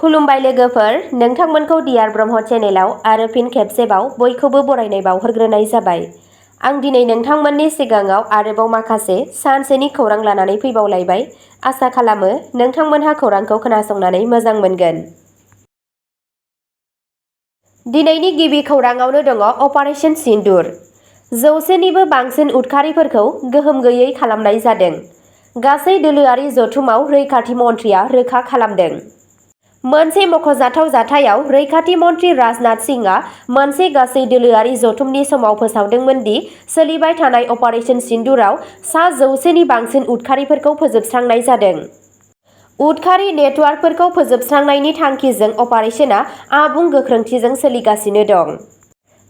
खुलुमबाय लोगोफोर, नोंथांमोनखौ डियार ब्रह्म चेनेलाव आरो फिन खेबसेबाव बयखौबो बरायनाय बावहरग्रोनाय जाबाय। आं दिनै नोंथांमोननि सिगाङाव आरोबाव माखासे सानसेनि खौरां लानानै फैबावलायबाय। आसा खालामो नोंथांमोनहा खौरांखौ खोनासंनानै मोजां मोनगोन। दिनैनि गिबि खौराङावनो दङ अपारेशन सिन्दुर। 100निबो बांसिन उदखारिफोरखौ गोहोम गैयै खालामनाय जादों। गासै दोलोआरि जथुमाव रैखाथि मन्थ्रिया रोखा खालामदों। मोनसे मख'जाथाव जाथायाव रैखाथि मन्थ्रि राजनाथ सिंहआ मोनसे गासै दोलोआरि जथुमनि समाव फोसावदोंमोन दि सोलिबाय थानाय अपारेशन सिन्दुराव सा 100नि बांसिन उदखारिफोरखौ फोजोबस्रांनाय जादों। उदखारि नेटवार्कफोरखौ फोजोबस्रांनायनि थांखिजों अपारेशनआ आबुं गोख्रोंथिजों सोलिगासिनो दं।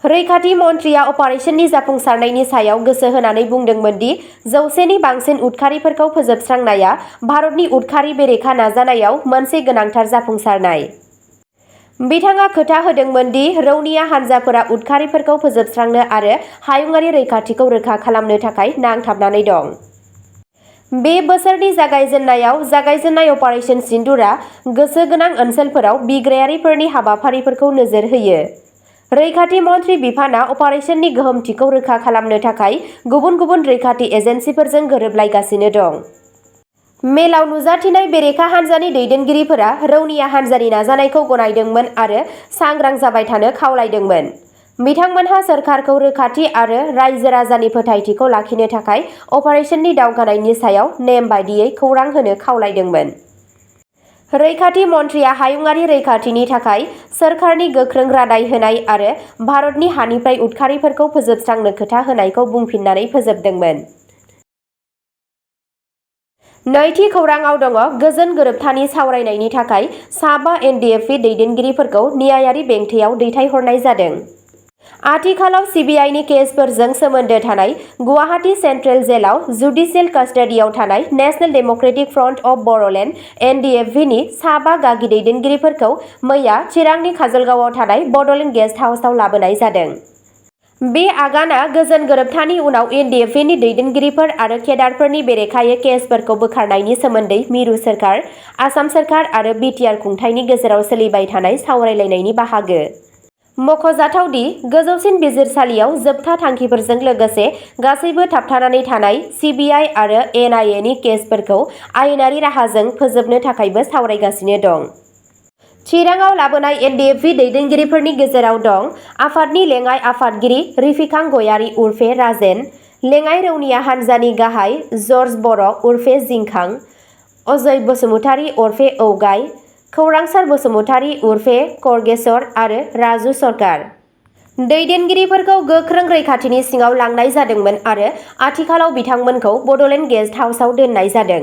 रैखाथि मन्थ्रिया अपारेशननि जाफुंसारनायनि सायाव गोसो होनानै बुंदोंमोन दि 100नि बांसिन उदखारिफोरखौ फोजोबस्रांनाया भारतनि उदखारि बेरेखा नाजानायाव मोनसे गोनांथार जाफुंसारनाय। बिथाङा खोथा होदोंमोन दि रौनिया हानजाफोरा उदखारिफोरखौ फोजोबस्रांनो आरो हायुंआरि रैखाथिखौ रोखा खालामनो थाखाय नांथाबनानै दं। बे बोसोरनि जागायजेन्नायाव जागायजेन्नाय अपारेशन सिन्दुरआ गोसो गोनां ओनसोलफोराव बिग्रायारिफोरनि हाबाफारिफोरखौ नोजोर होयो। रैखाथि मन्थ्रि बिफानआ अपारेशननि गोहोमथिखौ रोखा खालामनो थाखाय गुबुन गुबुन रैखाथि एजेन्सिफोरजों गोरोबलायगासिनो दं। मेलाव नुजाथिनाय बेरेखा हान्जानि दैदेनगिरिफोरा रौनिया हान्जानि नाजानायखौ गनायदोंमोन आरो सांग्रां जाबाय थानो खावलायदोंमोन। बिथांमोनहा सोरखारखौ रोखाथि आरो रायजो राजानि फोथायथिखौ लाखिनो थाखाय अपारेशननि दावगानायनि सायाव नेम बायदियै खौरां होनो खावलायदोंमोन। रैखाथि मन्थ्रिया हायुंआरि रैखाथिनि थाखाय सोरखारनि गोख्रों रादाय होनाय आरो भारतनि हानिफ्राय उदखारिफोरखौ फोजोबस्रांनो खोथा होनायखौ बुंफिननानै फोजोबदोंमोन। नैथि खौराङाव दङ गोजोन गोरोबथानि सावरायनायनि थाखाय साबा एनडिएफबि दैदेनगिरिफोरखौ न्यायारि बेंथेयाव दैथायहरनाय जादों। आथिखालाव सिबिआइनि केसफोरजों सोमोन्दो थानाय गुवाहाटी सेन्ट्रेल जेलाव जुडिसियेल कास्टडियाव थानाय national democratic front of Boroland एनडिएफबिनि साबा गागि दैदेनगिरिफोरखौ मैया चिरांनि काजलगावआव थानाय बड'लेण्ड गेस्ट हाउसआव लाबोनाय जादों। बे आगाना गोजोन गोरोबथानि उनाव एनडिएफबिनि दैदेनगिरिफोर आरो केडारफोरनि बेरेखायै केसफोरखौ बोखारनायनि सोमोन्दै मिरु सोरखार, आसाम सोरखार आरो बिटिआर खुंथायनि गेजेराव सोलिबाय थानाय सावरायलायनायनि बाहागो। मख'जाथाव दि गोजौसिन बिजिरसालियाव जोबथा थांखिफोरजों लोगोसे गासैबो थाबथानानै थानाय सिबिआइ आरो एनआइएनि केसफोरखौ आयेनारि राहाजों फोजोबनो थाखायबो सावरायगासिनो दं। चिराङाव लाबोनाय एनडिएफबि दैदेनगिरिफोरनि गेजेराव दं आफादनि लेङाइ आफादगिरि रिफिकां गयारी उर्फे राजेन, लेङाइ रौनिया हान्जानि गाहाय जर्ज बर' उर्फे जिंखां, अजय बसुमतारी उर्फे औगाय, खौरांसार बसुमतारी उर्फे खरगेश्वर आरो राजु सरकार। दैदेनगिरिफोरखौ गोख्रों रैखाथिनि सिङाव लांनाय जादोंमोन आरो आथिखालाव बिथांमोनखौ बड'लेण्ड गेस्ट हाउसआव दोननाय जादों।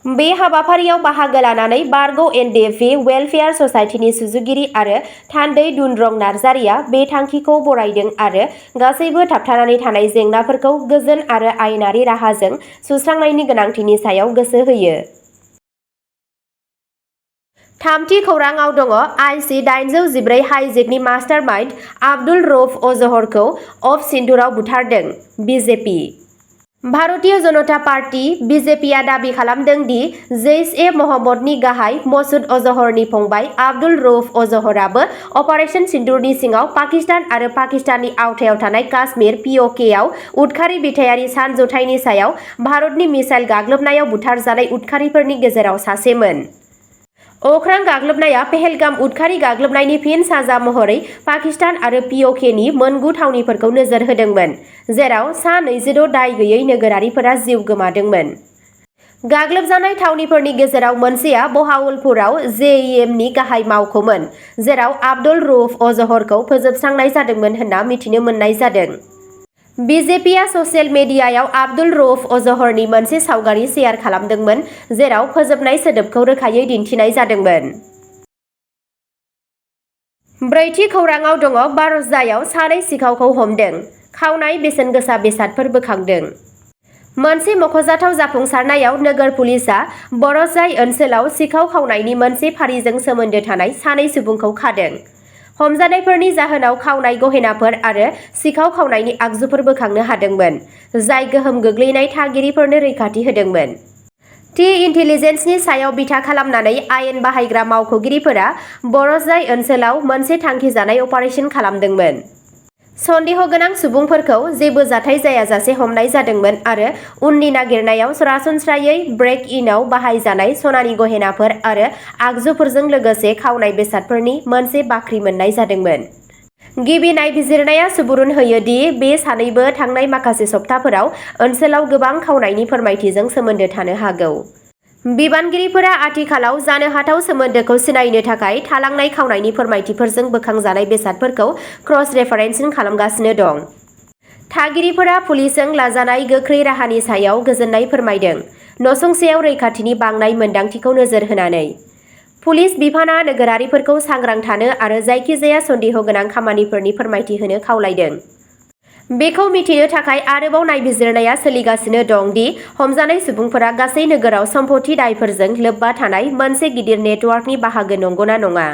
बे हाबाफारियाव बाहागो लानानै बारग' एनडिएफबि वेलफेयार ससाइटिनि सुजुगिरि आरो थान्दै दुनरं नार्जारिया बे थांखिखौ बरायदों आरो गासैबो थाबथानानै थानाय जेंनाफोरखौ गोजोन आरो आयेनारि राहाजों सुस्रांनायनि गोनांथिनि सायाव गोसो होयो। थामथि खौराङाव दङ आइसि 814 हाइजेकनि मास्टार माइन्ड आब्दुल रउफ अजहरखौ अफ सिन्दुराव बुथारदों बिजेपि। भारतीय जनता पार्टी बिजेपिआ दाबि खालामदों दि जैश-ए महम्मदनि गाहाय मसुद अजहरनि फंबाय आब्दुल रउफ अजहराबो अपारेशन सिन्दुरनि सिङाव पाकिस्तान आरो पाकिस्ताननि आवथायाव थानाय काश्मीर पिअकेआव उदखारि बिथायारि सानज'थायनि सायाव भारतनि मिसाइल गाग्लोबनायाव बुथारजानाय उदखारिफोरनि गेजेराव सासेमोन। अख्रां गाग्लोबनाया पहेलगाम उदखारि गाग्लोबनायनि फिन साजा महरै पाकिस्तान आरो पिअकेनि मोनगु थावनिफोरखौ नोजोर होदोंमोन, जेराव सा 26 दाय गैयै नोगोरारिफोरा जिउ गोमादोंमोन। गाग्लोबजानाय थावनिफोरनि गेजेराव मोनसेया बहावलपुराव जेईएमनि गाहाय मावख'मोन, जेराव आब्दुल रउफ अजहरखौ फोजोबस्रांनाय जादोंमोन होनना मिथिनो मोननाय जादों। बिजेपिआ ससियेल मिडियायाव आब्दुल रउफ अजहरनि मोनसे सावगारि शेयार खालामदोंमोन, जेराव फोजोबनाय सोदोबखौ रोखायै दिन्थिनाय जादोंमोन। ब्रैथि खौराङाव दङ बार'जायाव सानै सिखावखौ हमदों, खावनाय बेसेनगोसा बेसादफोर बोखांदों। मोनसे मख'जाथाव जाफुंसारनायाव नोगोर पुलिसआ बर'जाय ओनसोलाव सिखाव खावनायनि मोनसे फारिजों सोमोन्दो थानाय सानै सुबुंखौ खादों। हमजानायफोरनि जाहोनाव खावनाय गहेनाफोर आरो सिखाव खावनायनि आगजुफोर बोखांनो हादोंमोन, जाय गोहोम गोग्लैनाय थागिरिफोरनो रैखाथि होदोंमोन। थि इन्टेलिजेन्सनि सायाव बिथा खालामनानै आयेन बाहायग्रा मावख'गिरिफोरा बर'जाय ओनसोलाव मोनसे थांखिजानाय अपारेशन खालामदोंमोन। सन्देह गोनां सुबुंफोरखौ जेबो जाथाय जायाजासे हमनाय जादोंमोन आरो उननि नागिरनायाव सरासनस्रायै ब्रेक इनआव बाहायजानाय सनानि गहेनाफोर आरो आगजुफोरजों लोगोसे खावनाय बेसादफोरनि मोनसे बाख्रि मोननाय जादोंमोन। गिबि नायबिजिरनाया सुबुरुन होयो दि बे सानैबो थांनाय माखासे सप्ताफोराव ओनसोलाव गोबां खावनायनि फोरमायथिजों सोमोन्दो थानो हागौ। बिबानगिरिफोरा आथिखालाव जानो हाथाव सोमोन्दोखौ सिनायनो थाखाय थालांनाय खावनायनि फोरमायथिफोरजों बोखांजानाय बेसादफोरखौ क्रस रेफारेन्सिं खालामगासिनो दं। थागिरिफोरा पुलिसजों लाजानाय गोख्रै राहानि सायाव गोजोननाय फोरमायदों, नसुंसेयाव रैखाथिनि बांनाय मोनदांथिखौ नोजोर होनानै। पुलिस बिफानआ नोगोरारिफोरखौ सांग्रां थानो आरो जायखिजाया सन्देह गोनां खामानिफोरनि फोरमायथि होनो खावलायदों। बेखौ मिथिनो थाखाय आरोबाव नायबिजिरनाया सोलिगासिनो दं दि हमजानाय सुबुंफोरा गासै नोगोराव सम्पथि दायफोरजों लोब्बा थानाय मोनसे गिदिर नेटवार्कनि बाहागो नंगौना नङा।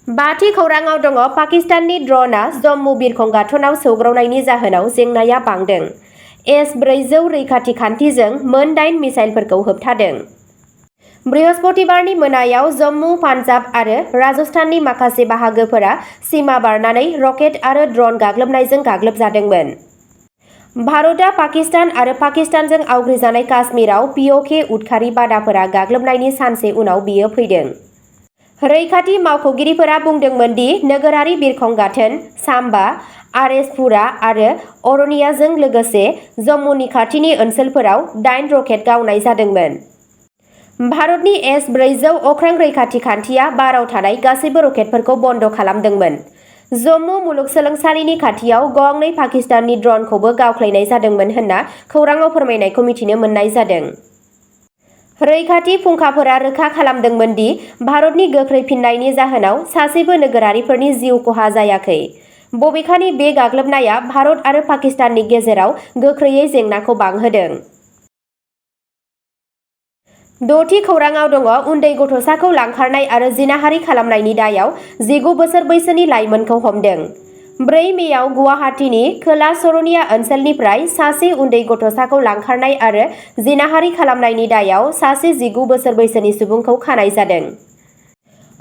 बाथि खौराङाव दङ पाकिस्ताननि ड्र'नआ जम्मु बिरखं गाथोनाव सौग्रावनायनि जाहोनाव जेंनाया बांदों। S-400 रैखाथि खान्थिजों मोन 8 मिसाइलफोरखौ होबथादों। बृहस्पतिबारनि मोनायाव जम्मु, पान्जाब आरो राजस्थाननि माखासे बाहागोफोरा सीमा बारनानै रकेट आरो ड्र'न गाग्लोबनायजों गाग्लोबजादोंमोन। भारतआ पाकिस्तान आरो पाकिस्तानजों आवग्रिजानाय काश्मीराव POK उदखारि बादाफोरा गाग्लोबनायनि सानसे उनाव बियो फैदों। रैखाथि मावख'गिरिफोरा बुंदोंमोन दि नोगोरारि बिरखं गाथोन, साम्बा, आरएसपुरा आरो अरनियाजों लोगोसे जम्मुनि खाथिनि ओनसोलफोराव 8 रकेट गावनाय जादोंमोन। भारतनि S-400 अख्रां रैखाथि खान्थिया बाराव थानाय गासैबो रकेटफोरखौ बन्द खालामदोंमोन। जम्मु मुलुगसोलोंसालिनि खाथियाव गंनै पाकिस्ताननि ड्र'नखौबो गावख्लायनाय जादोंमोन होनना खौराङाव फोरमायनायखौ मिथिनो मोननाय जादों। रैखाथि फुंखाफोरा रोखा खालामदोंमोन दि भारतनि गोख्रै फिननायनि जाहोनाव सासेबो नोगोरारिफोरनि जिउ खहा जायाखै। बबेखानि बे गाग्लोबनाया भारत आरो पाकिस्ताननि गेजेराव गोख्रैयै जेंनाखौ बांहोदों। द'थि खौराङाव दङ उन्दै गथ'साखौ लांखारनाय आरो जिनाहारि खालामनायनि दायाव 19 बोसोर बैसोनि लाइमोनखौ हमदों। 4 मेआव गुवाहाटीनि खोला सरनिया ओनसोलनिफ्राय सासे उन्दै गथ'साखौ लांखारनाय आरो जिनाहारि खालामनायनि दायाव सासे 19 बोसोर बैसोनि सुबुंखौ खानाय जादों।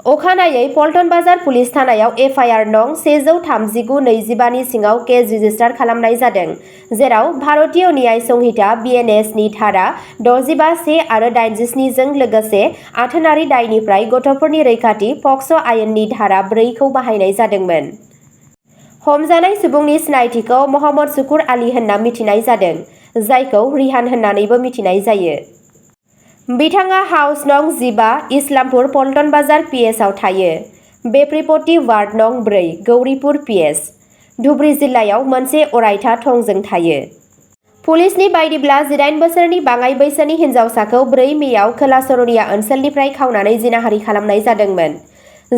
अखानायै पल्टन बाजार पुलिस थानायाव FIR नं 139/25 नि सिङाव केस रेजिस्टार खालामनाय जादों, जेराव भारतीय न्याय संहिता BNS नि धारा 65(1) आरो 87 जों लोगोसे आथोनारि दायनिफ्राय गथ'फोरनि रैखाथि पक्स' आयेननि धारा 4 खौ बाहायनाय जादोंमोन। हमजानाय सुबुंनि सिनायथिखौ महम्मद शुकुर आली होनना मिथिनाय जादों, जायखौ रिहान होननानैबो मिथिनाय जायो। बिथाङा हाउस नं 15, इस्लामपुर, पल्टन बाजार PS आव थायो। बेप्रिपट्टि वार्ड नं 4, गौरीपुर PS, धुबरी जिल्लायाव मोनसे अरायथा थंजों थायो। पुलिसनि बायदिब्ला 18 बोसोरनि बाङाइ बैसोनि हिन्जावसाखौ 4 मेआव खोला सरनिया ओनसोलनिफ्राय खावनानै जिनाहारि खालामनाय जादोंमोन।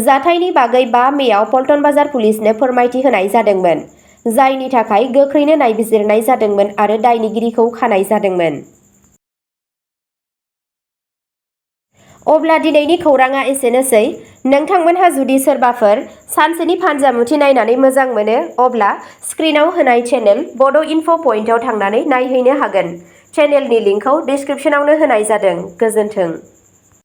जाथायनि बागै 5 मेआव पल्टन बाजार पुलिसनो फोरमायथि होनाय जादोंमोन, जायनि थाखाय गोख्रैनो नायबिजिरनाय जादोंमोन आरो दायनिगिरिखौ खानाय जादोंमोन। अब्ला दिनैनि खौराङा एसेनोसै। नोंथांमोनहा जुदि सोरबाफोर सानसेनि फानजामुथि नायनानै मोजां मोनो, अब्ला स्क्रिनाव होनाय चेनेल बड' इनफ' पइन्टआव थांनानै नायहैनो हागोन। चेनेलनि लिंकखौ डिस्क्रिप्शनावनो होनाय जादों। गोजोन्थों।